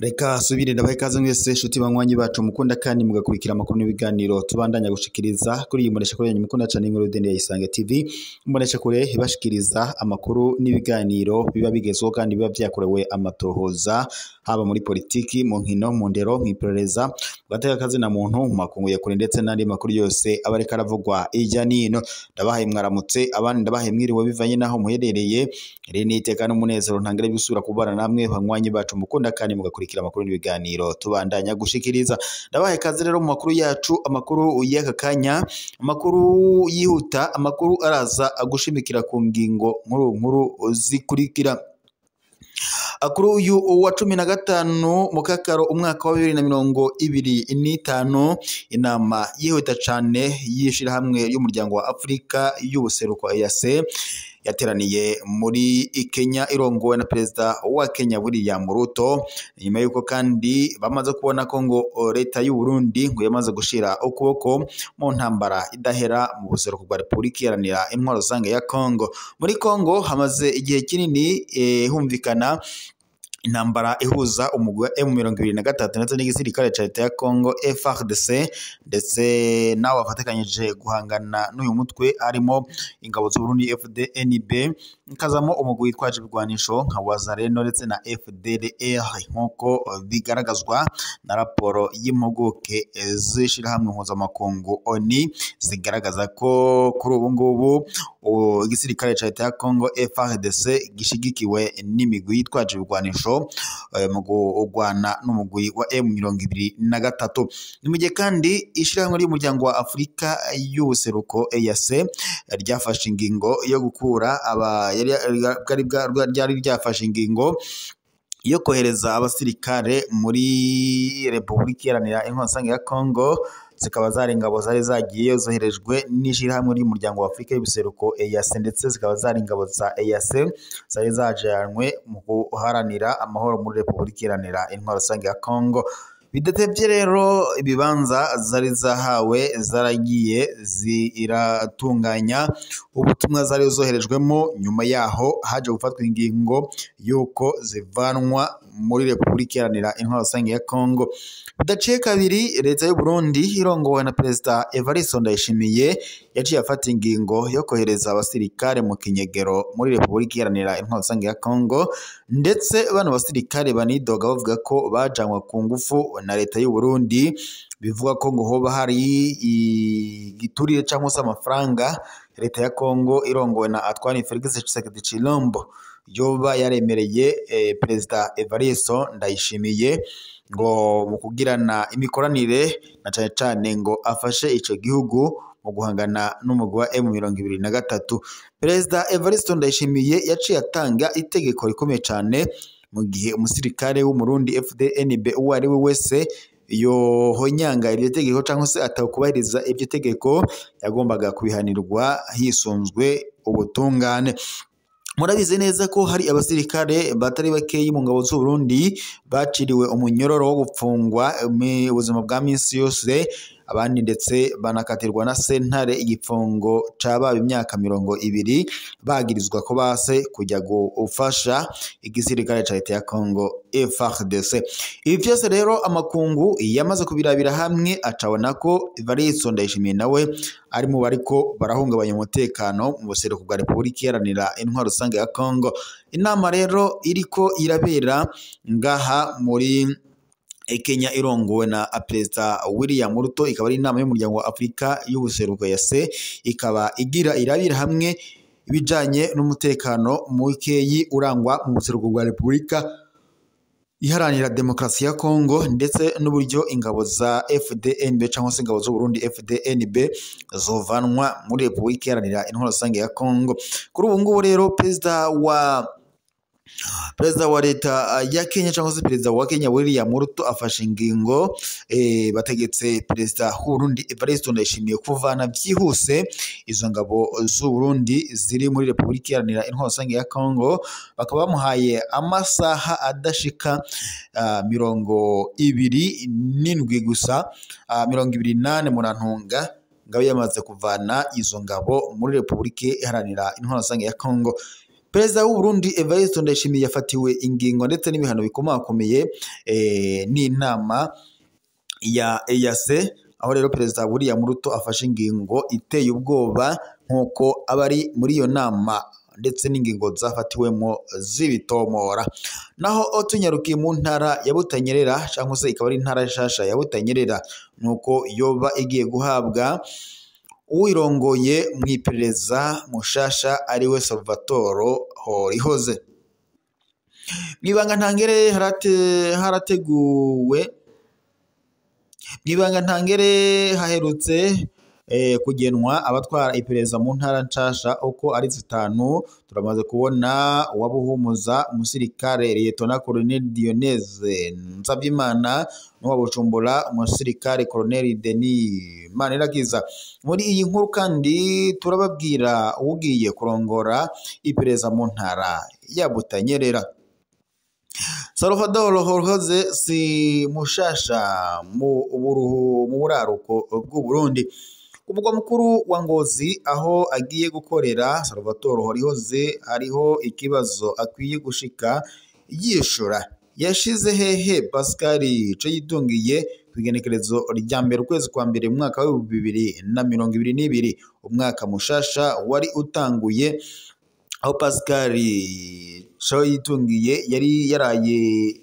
Reka subire ndabahe ikaze mwese nshuti banywanyi bacu mukunda kandi mugakurikira amakuru n'ibiganiro tubandanya gushikiriza kuri iyi mbonesha kure yanyu mukunda cane inkuru dende ya Isange TV. Imbonesha kure ibashikiriza amakuru n'ibiganiro biba bigezweho kandi biba vyakorewe amatohoza, haba muri politiki, mu nkino, mu ndero, mw'iperereza, mu gateka na muntu, mu makungu ya kure ndetse n'andi makuru yose aba ariko aravugwa hirya n'ino. Ndabahaye mwaramutse, abandi ndabahaye mwiriwe bivanye n'aho muherereye. Rero ni iteka n'umunezero ntangere gusubira kubana namwe banywanyi bacu mukunda kandi mugakurikira amakuru n'ibiganiro tubandanya gushikiriza. Ndabahaye ikaze rero mu makuru yacu, amakuru y'aka kanya, amakuru yihuta, amakuru araza agushimikira ku ngingo nkuru nkuru zikurikira. Kuri uyu wa 15 Mukakaro umwaka wa 2025, inama yihuta cane y'ishirahamwe y'umuryango wa Afrika y'ubuseruko EAC yateraniye muri Kenya irongowe na perezida wa Kenya William Ruto, nyuma yuko kandi bamaze kubona ko ngo leta y'u Burundi ngo yamaze gushira ukuboko mu ntambara idahera mu buseruko bwa Repubulika Iharanira Intwaro Rusange ya Congo. Muri Congo hamaze igihe kinini humvikana intambara ihuza umugwi wa M23 ndetse n'igisirikare ca leta ya Congo FARDC, ndetse nawe bafatikanyije guhangana n'uyu mutwe harimo ingabo z'u Burundi FDNB, kazamo umugwi witwaje ibigwanisho nka Wazalendo ndetse na FDLR, nk'uko bigaragazwa na raporo y'impuguke z'ishirahamwe mpuzamakungu ONU, zigaragaza ko kuri ubu ngubu igisirikare ca leta ya Congo FARDC gishigikiwe n'imigwi yitwaje ibigwanisho mu kurwana n'umugwi wa M23. Ni mu gihe kandi ishirahamwe ry'umuryango wa Afrika y'ubuseruko EAC ryafashe ingingo yo gukura aba ryari ryafashe ingingo yo kohereza abasirikare muri Repubulika Iharanira Intwaro Rusange ya Congo, zikaba zari ingabo zari zagiye zoherejwe n'ishirahamwe ry'umuryango wa Afrika y'ubuseruko EAC, ndetse zikaba zari ingabo za EAC zari zajanwe mu guharanira amahoro muri Repubulika Iharanira Intwaro Rusange ya Congo. Bidatevye rero ibibanza zari zahawe zaragiye ziratunganya ubutumwa zari zoherejwemo. Nyuma yaho haje gufatwa ingingo yuko zivanwa muri Repubulika Iharanira Intwaro Rusange ya Congo. Bidaciye kabiri, leta y'u Burundi irongowe na perezida Evariste Ndayishimiye yaciye afata ingingo yo kohereza abasirikare mu kinyegero muri Repubulika Iharanira Intwaro Rusange ya Congo, ndetse bano basirikare banidoga bavuga ko bajanwe ku ngufu na leta y'u Burundi, bivuga ko ngo hoba hari igiturire cyangwa se amafaranga leta ya Congo irongowe na Antoine Felix Tshisekedi Tshilombo yoba yaremereye perezida Evariste Ndayishimiye ngo mu kugirana imikoranire na cane cane ngo afashe ico gihugu mu guhangana n'umugwi wa M23. Perezida Evariste Ndayishimiye yaciye atanga itegeko rikomeye cane mu gihe umusirikare w'Umurundi FDNB uwo ari we wese yohonyanga iryo tegeko cyangwa se atakubahiriza iryo tegeko yagombaga kubihanirwa hisunzwe ubutungane. Murabizi neza ko hari abasirikare batari bakeyi mu ngabo z'u Burundi baciriwe umunyororo wo gupfungwa ubuzima bwa minsi yose, abandi ndetse banakatirwa na sentare igifungo cababa imyaka 20 bagirizwa ko base kujya gufasha igisirikare ca leta ya Congo FARDC. Ibi vyose rero amakungu yamaze kubirabira hamwe acabona ko Evariste Ndayishimiye nawe ari mu bariko barahungabanya umutekano mu buseruko bwa Repubulika Iharanira Intwaro Rusange ya Congo. Inama rero iriko irabera ngaha muri Kenya irongowe na perezida William Ruto, ikaba ari inama y'umuryango wa Afrika y'ubuseruko EAC, ikaba igira irabira hamwe ibijanye n'umutekano mukeyi urangwa mu buseruko bwa Repubulika Iharanira Demokarasi ya Congo, ndetse n'uburyo ingabo za FDNB cyangwa se ingabo z'u Burundi FDNB zovanwa muri Repubulika Iharanira Intwaro Rusange ya Congo. Kuri ubu ngubu rero perezida wa leta ya Kenya cyangwa se perezida wa Kenya William Ruto afashe ingingo, bategetse perezida w'u Burundi Evariste Ndayishimiye kuvana byihuse izo ngabo z'u Burundi ziri muri Repubulika Iharanira Intwaro Rusange ya Congo, bakaba bamuhaye amasaha adashika 27 gusa, 28 murantunga, ngo abe yamaze kuvana izo ngabo muri Republika Iharanira Intwaro Rusange ya Kongo. Perezida w'u Burundi Evariste Ndayishimiye yafatiwe ingingo ndetse n'ibihano bikomakomeye n'inama ya EAC, aho rero Perezida William Ruto afashe ingingo iteye ubwoba nk'uko abari muri iyo nama ndetse n'ingingo zafatiwemo z'ibitomora. Naho tunyarukiye mu ntara ya Butanyerera, cyangwa se ikaba ari intara nshasha ya Butanyerera, nuko yoba igiye guhabwa uwirongoye mu iperereza mushasha ariwe Salvatore Horihoze. Mwibanga ntangere harateguwe mwibanga ntangere haherutse kugenwa abatwara iperereza mu ntara nshasha uko ari zitanu. Turamaze kubona uwabuhumuza umusirikare Liyetona Colonel Dionese Nsavyimana n'uwabujumbura umusirikare Colonel Denis Manirakiza. Muri iyi nkuru kandi turababwira ugiye kurongora iperereza mu ntara ya Butanyerera. Salvador Horihoze si mushasha mu buraruko bw'u Burundi. Ku mugwa mukuru wa Ngozi aho agiye gukorera, Salvatore Horihoze hariho ikibazo akwiye gushika yishura. Yashize hehe Pascal Coyitungiye ku igenekerezo rya mbere ukwezi kwa mbere mu mwaka wa 2022, umwaka mushasha wari utanguye, aho Pascal Coyitungiye yari yaraye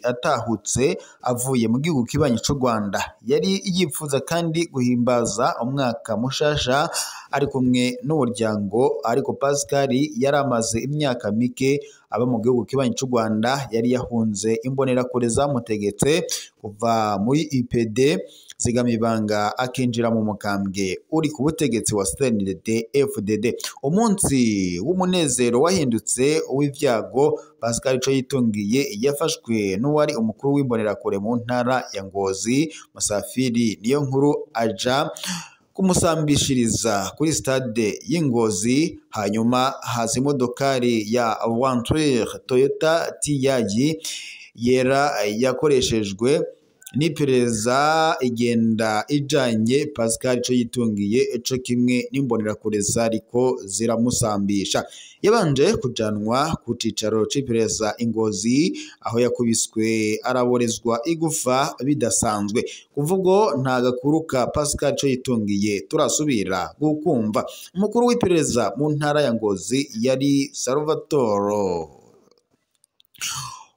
atahutse avuye mu gihugu kibanyi c'u Rwanda. Yari yifuza kandi guhimbaza umwaka mushasha ari kumwe n'umuryango, ariko Pascal yari amaze imyaka mike aba mu gihugu kibanyi c'u Rwanda. Yari yahunze imbonerakure zamutegetse kuva muri UPD zigamibanga akinjira mu mukambwe uri ku butegetsi wa CNDD FDD. Umunsi w'umunezero wahindutse uw'ivyago. Pascal Coyitungiye yafashwe n'uwari umukuru w'imbonerakure mu ntara ya Ngozi Musafiri niyo nkuru, aja kumusambishiriza kuri stade y'Ingozi. Hanyuma haza imodokari ya Voiture Toyota Tiyayi yera yakoreshejwe n'iperereza igenda ijanye Pascal Coyitungiye co kimwe n'imbonerakure zariko ziramusambisha. Yabanje kujanwa ku cicaro c'iperereza Ingozi aho yakubiswe araborezwa igufa bidasanzwe. Kuva ubwo nta gakuru ka Pascal Coyitungiye turasubira gukumva. Umukuru w'iperereza mu ntara ya Ngozi yari Salvatore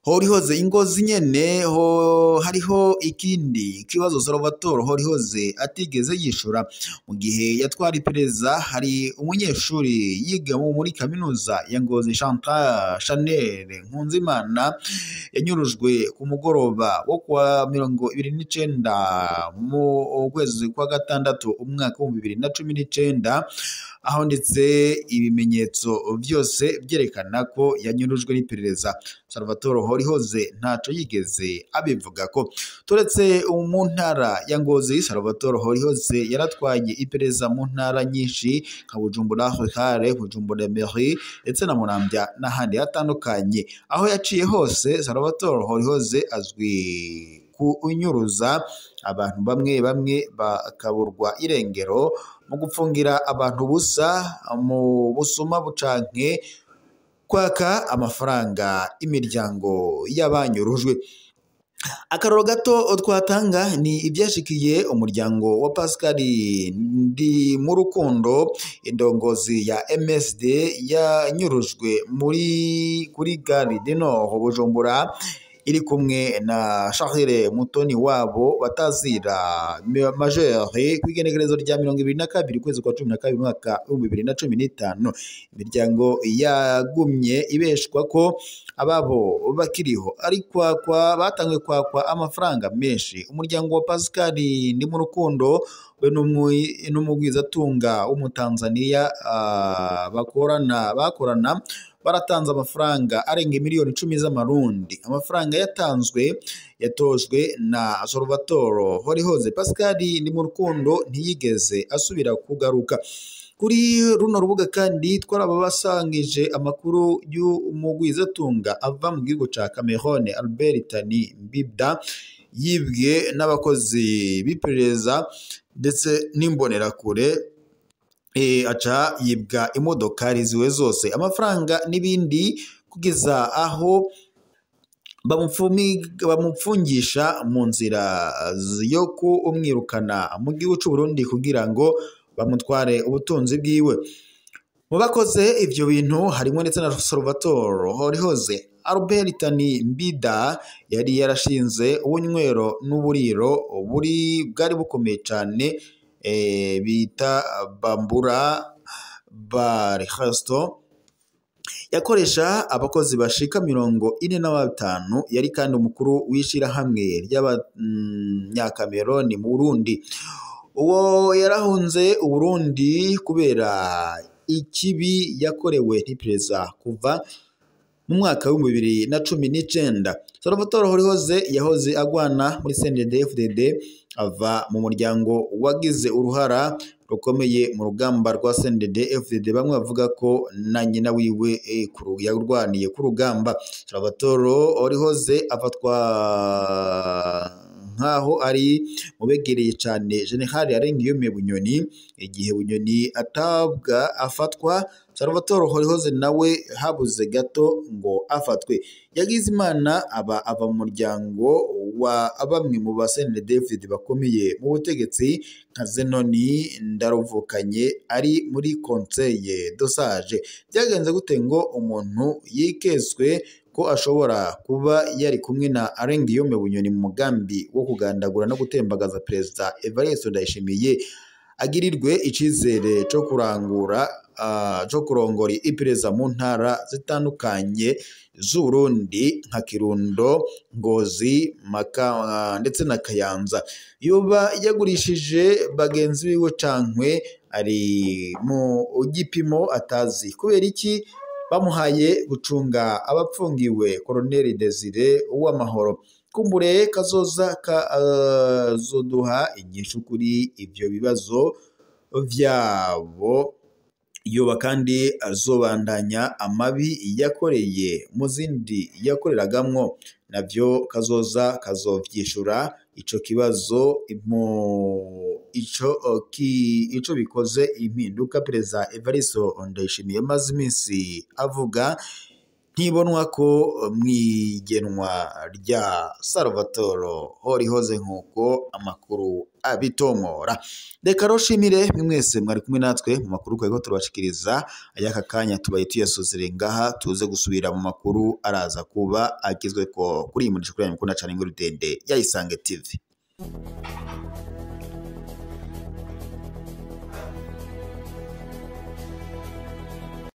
Horihoze. Ingozi nyene ho hariho ikindi kibazo Salvatore Horihoze atigeze yishura. Mu gihe yatwara iperereza hari umunyeshuri yiga muri kaminuza ya Ngozi Chantal Chanel Nkunzimana yanyurujwe ku mugoroba wo kuwa 29 mu kwezi kwa gatandatu umwaka wa 2019, aho ndetse ibimenyetso byose byerekana ko yanyurujwe n'iperereza. Salvatore Horihoze ntaco yigeze abivuga ko. Turetse mu ntara ya Ngozi, Salvatore Horihoze yaratwaye iperereza mu ntara nyinshi nka Bujumbura Rurale, Bujumbura Mairie ndetse na Muramvya n'ahandi hatandukanye. Aho yaciye hose Salvatore Horihoze azwi kunyuruza abantu bamwe bamwe bakaburwa irengero, mu gupfungira abantu busa, mu busuma bucanke kwaka amafaranga imiryango y'abanyurujwe. Akaroro gato twatanga ni ibyashikiye umuryango wa Pascal ndi mu rukundo, indongozi ya MSD yanyurujwe muri kuri Gare du Nord Bujumbura iri kumwe na Charles Mutoni wabo batazira Majeur ku igenekerezo rya 22 kwezi kwa 12 mwaka 2015. Imiryango yagumye ibeshwa ko ababo bakiriho ari kwakwa batangwe kwakwa amafaranga menshi. Umuryango wa Pascal ndi mu rukundo we n'umugwizatunga w'umutanzania bakorana baratanze amafaranga arenga miliyoni 10 z'amarundi. Amafaranga yatanzwe yatojwe na Salvatore Horihoze. Pascal ndi mu rukundo ntiyigeze asubira kugaruka. Kuri runo rubuga kandi twarababasangije amakuru y'umugwizatunga ava mu gihugu ca Cameroon Albert Tani Mbibda yibwe n'abakozi b'iperereza ndetse n'imbonerakure Aca yibwa imodokari ziwe zose, amafaranga n'ibindi, kugeza aho bamupfungisha mu nzira yo kumwirukana mu gihugu c'u Burundi kugira ngo bamutware ubutunzi bwiwe. Mu bakoze ivyo bintu harimo ndetse na Salvatore Horihoze. Albert Tani Mbida yari yarashinze ubunywero n'uburiro buri bwari bukomeye cane, bita Bambura Bar Resto, yakoresha abakozi bashika 45. Yari kandi umukuru w'ishirahamwe ry'Abanyakameroni mu Burundi. Uwo yarahunze Uburundi kubera ikibi yakorewe n'iperereza kuva mu mwaka w'2019. Salvatore Horihoze yahoze agwana muri CNDD-FDD, ava mu muryango wagize uruhara rukomeye mu rugamba rwa CNDD-FDD. Bamwe bavuga ko na nyina wiwe yarwaniye ku rugamba. Salvatore Horihoze afatwa nkaho ari mu begereye cane General Arengiyome Bunyoni. Igihe Bunyoni atabwa afatwa, Salvatore Horihoze nawe habuze gato ngo afatwe. Yagize Imana aba ava mu muryango wa bamwe mu ba CNDD-FDD bakomeye mu butegetsi nka Zenoni Ndaruvukanye ari muri Conseil de Sage. Byagenze gute ngo umuntu yikezwe ko ashobora kuba yari kumwe na Arengiyome Bunyoni mu mugambi wo kugandagura no gutembagaza Perezida Evariste Ndayishimiye agirirwe icizere co kurangura co kurongora iperereza mu ntara zitandukanye z'Uburundi nka Kirundo, Ngozi, Maka ndetse na Kayanza? Yoba yagurishije bagenzi biwe cankwe ari mu gipimo atazi? Kubera iki bamuhaye gucunga abapfungiwe Colonel Desire Uwamahoro? Kumbure kazoza kazoduha inyishu kuri ivyo bibazo vyabo. Yoba kandi azobandanya amabi yakoreye mu zindi yakoreragamwo, navyo kazoza kazovyishura ico kibazo. Mu ico bikoze impinduka Perezida Evariste Ndayishimiye amaze iminsi avuga ntibonwa ko mwigenwa rya Salvatore Horihoze nk'uko amakuru abitomora. Reka roshimire mwese mwari kumwe natwe mu makuru twari turabashikiriza ayaka kanya, tubaye tuyasozere ngaha, tuze gusubira mu makuru araza kuba agizwe ko kuri iyi murisho kuri mukunda cane Inkuru Ndende ya Isange TV.